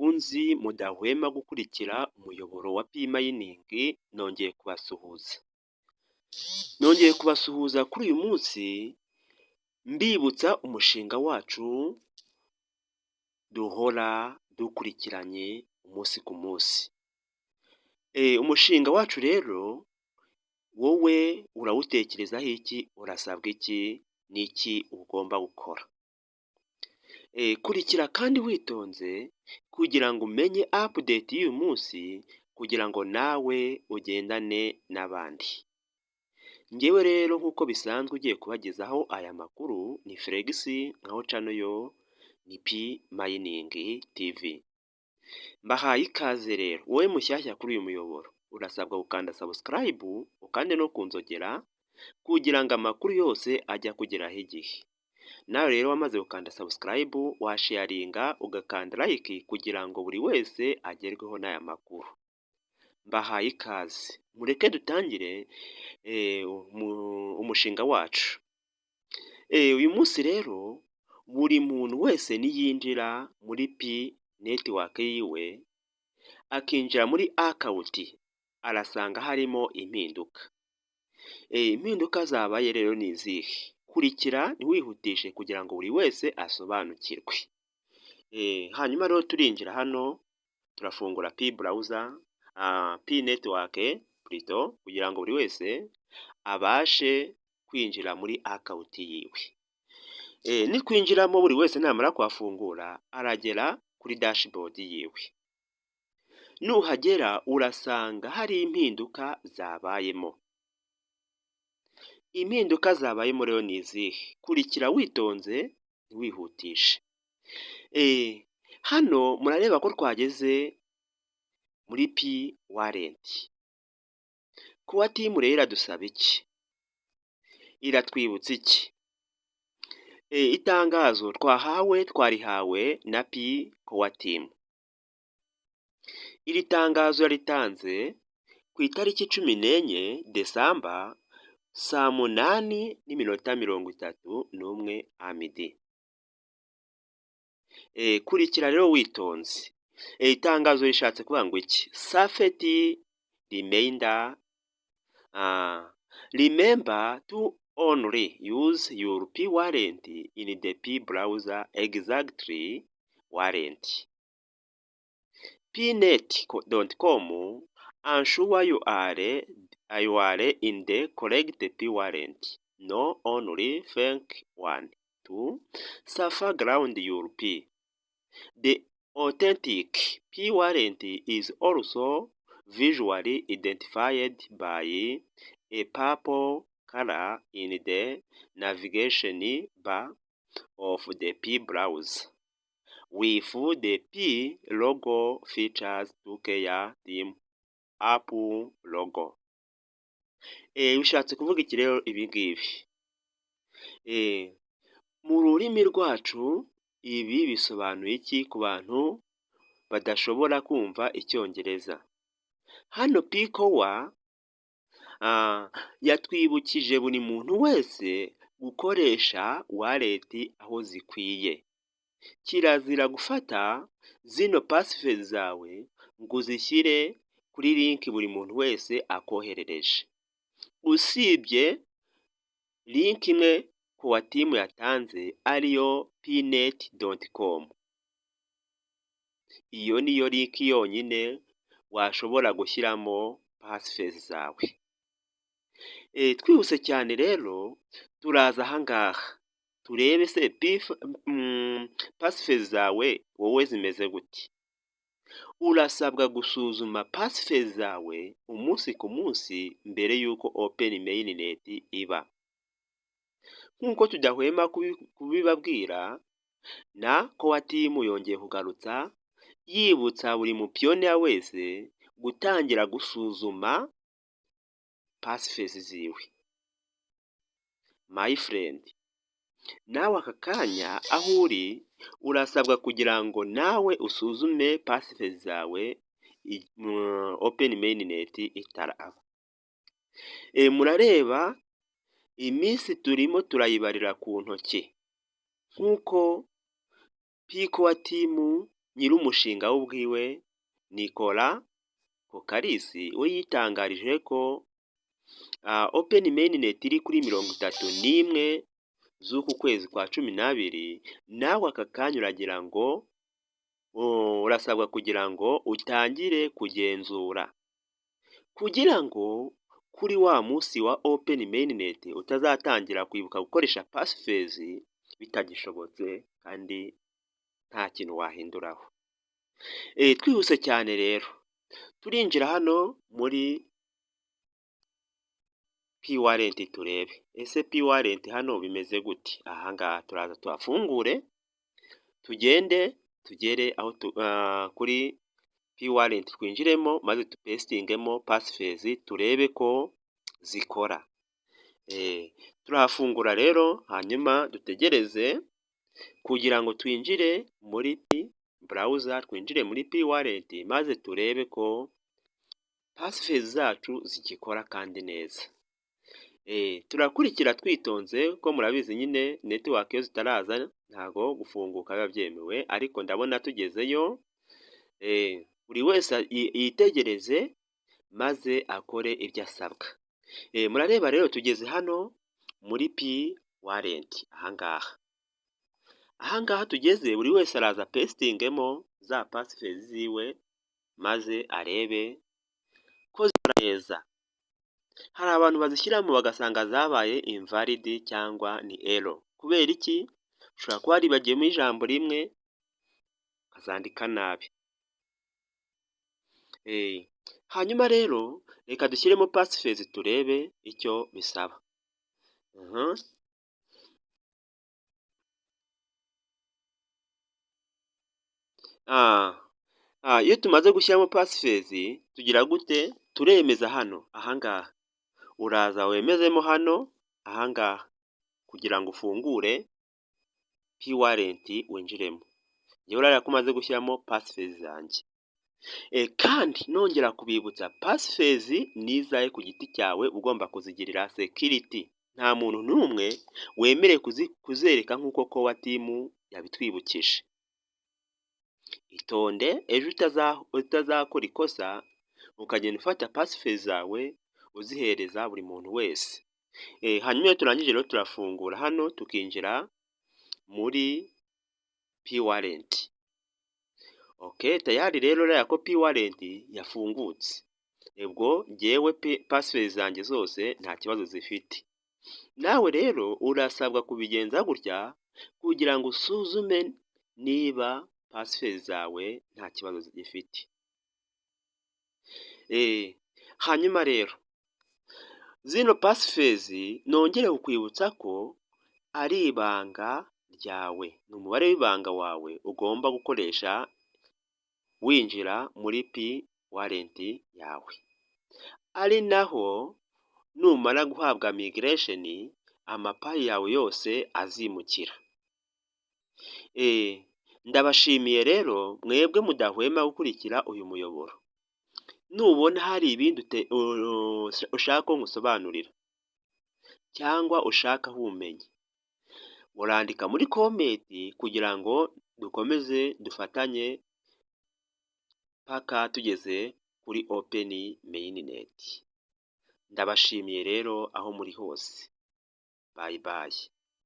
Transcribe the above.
Bakunzi mudahwema gukurikira umuyoboro wa Pi Mining, nongeye kubasuhuza. Nongeye kubasuhuza kuri uyu munsi, mbibutsa umushinga wacu duhora dukurikiranye umunsi ku munsi. Umushinga wacu rero wowe urawutekerezaho iki? Urasabwa iki? Ni iki ugomba gukora? Kurikira kandi witonze kugira ngo umenye update y'uyu munsi, kugira ngo nawe ugendane n'abandi. Njyewe rero nk'uko bisanzwe ugiye kubagezaho aya makuru ni Felix, naho channel yo ni Pi Mining TV. Mbahaye ikaze rero, wowe mushyashya kuri uyu muyoboro, urasabwa gukanda subscribe, ukande no ku nzogera kugira ngo amakuru yose ajye akugeraho igihe. Nawe rero wamaze gukanda subscribe, washaringa, ugakanda like kugira ngo buri wese agerweho n'aya makuru. Mbahaye ikaze, mureke dutangire umushinga wacu. Uyu munsi rero buri muntu wese niyinjira muri Pi Network yiwe, akinjira muri account, arasanga harimo impinduka. Impinduka zabaye rero ni izihe? Kurikira ntiwihutishe kugira ngo buri wese asobanukirwe. Hanyuma rero turinjira hano, turafungura Pi Browser, Pi Network plutôt, kugira ngo buri wese abashe kwinjira muri account yiwe. Nitwinjiramo, buri wese namara kuhafungura aragera kuri dashboard yiwe. Nuhagera urasanga hari impinduka zabayemo. Impinduka zabayemo rero ni izihe? Kurikira witonze, ntiwihutishe. Hano murareba ko twageze muri Pi Wallet. Core Team rero iradusaba iki? Iratwibutsa iki? Itangazo twahawe, twarihawe na Pi Core Team. Iri tangazo yaritanze ku itariki 14 December, saa 8:31 AM. Kurikira rero witonze. Itangazo rishatse kuvuga ngo iki? Safety reminder: remember to only use your Pi Wallet in the Pi Browser, exactly wallet pinet.com. Ensure you are in the correct Pi Wallet, not only fake one, to safeguard your Pi. The authentic Pi Wallet is also visually identified by a purple color in the navigation bar of the Pi Browser with the Pi logo features Core Team app logo. Bishatse kuvuga iki rero ibi ngibi? Mu rurimi rwacu ibi bisobanuye iki ku bantu badashobora kumva icyongereza? Hano Pi Core yatwibukije buri muntu wese gukoresha wallet aho zikwiye. Kirazira gufata zino passphrase zawe ngo uzishyire kuri link buri muntu wese akoherereje. Usibye link imwe Core Team yatanze, ariyo pinet.com. Iyo niyo link yonyine washobora gushyiramo passphrase zawe. Twihuse cyane rero, turaza aha ngaha turebe se passphrase zawe wowe zimeze gute? Urasabwa gusuzuma passphrase zawe umunsi ku munsi mbere y'uko open mainnet iba. Nk'uko tudahwema kubibabwira, na Core Team yongeye kugarutsa yibutsa buri mupioneer wese gutangira gusuzuma passphrase ziwe. My friend, nawe aka kanya aho uri urasabwa kugira ngo nawe usuzume passphrase zawe open mainnet itaraba. Murareba iminsi turimo turayibarira ku ntoki nk'uko Pi Core Team Nyir'umushinga we ubwiwe Nicolas Kokkalis we yitangarije ko open mainnet iri kuri 31 z'uku kwezi kwa 12. Nawe aka kanya uragira ngo urasabwa kugira ngo utangire kugenzura, kugira ngo kuri wa munsi wa open mainnet utazatangira kwibuka gukoresha passphrase bitagishobotse kandi nta kintu wahinduraho. Twihuse cyane rero, turinjira hano muri Pi Wallet turebe ese Pi Wallet hano bimeze gute? Ahangaha turaza tuhafungure, tugende tugere aho kuri Pi Wallet, twinjiremo maze dupastingemo passphrase turebe ko zikora. Turahafungura rero, hanyuma dutegereze kugira ngo twinjire muri Pi Browser, twinjire muri Pi Wallet maze turebe ko passphrase zacu zigikora kandi neza. Turakurikira twitonze ko murabizi nyine, network iyo zitaraza ntago gufunguka biba byemewe, ariko ndabona tugezeyo. Buri wese yitegereze maze akore ibyo asabwa. Murareba rero, tugeze hano muri Pi Wallet ahangaha. Ahangaha tugeze, buri wese araza pastingemo za passphrase ziwe maze arebe ko zikora neza. Hari abantu bazishyiramo bagasanga zabaye invalid cyangwa ni error. Kubera iki? Ushobora kuba waribagiyemo ijambo rimwe, ukazandika nabi. Hanyuma rero reka dushyiremo passphrase turebe icyo bisaba. Iyo tumaze gushyiramo passphrase tugira gute? Turemeza hano ahangaha. Uraza wemezemo hano ahangaha kugira ngo ufungure Pi Wallet winjiremo. Njyewe urabona ko maze gushyiramo passphrase zanjye. Kandi nongera kubibutsa, passphrase ni izawe ku giti cyawe, ugomba kuzigirira security. Nta muntu n'umwe wemerewe kuzereka nk'uko core team yabitwibukije. Itonde ejo utazakora ikosa ukagenda ufata passphrase zawe uzihereza buri muntu wese. Hanyuma iyo turangije rero turafungura hano tukinjira muri Pi Wallet. Okay, tayari rero urabona ko Pi Wallet yafungutse. Ubwo njyewe passphrase zanjye zose nta kibazo zifite. Nawe rero urasabwa kubigenza gutya kugira ngo usuzume niba passphrase zawe nta kibazo zifite. Hanyuma rero zino passphrase nongere kukwibutsa ko ari ibanga ryawe, ni umubare w'ibanga wawe ugomba gukoresha winjira muri Pi Wallet yawe. Ari naho numara guhabwa migration amaPi yawe yose azimukira. Ndabashimiye rero mwebwe mudahwema gukurikira uyu muyoboro. Nubona hari ibindi ushaka ko nkusobanurira cyangwa ushakaho ubumenyi, urandika muri comment kugira ngo dukomeze dufatanye paka tugeze kuri open mainnet. Ndabashimiye rero aho muri hose. Bye bye.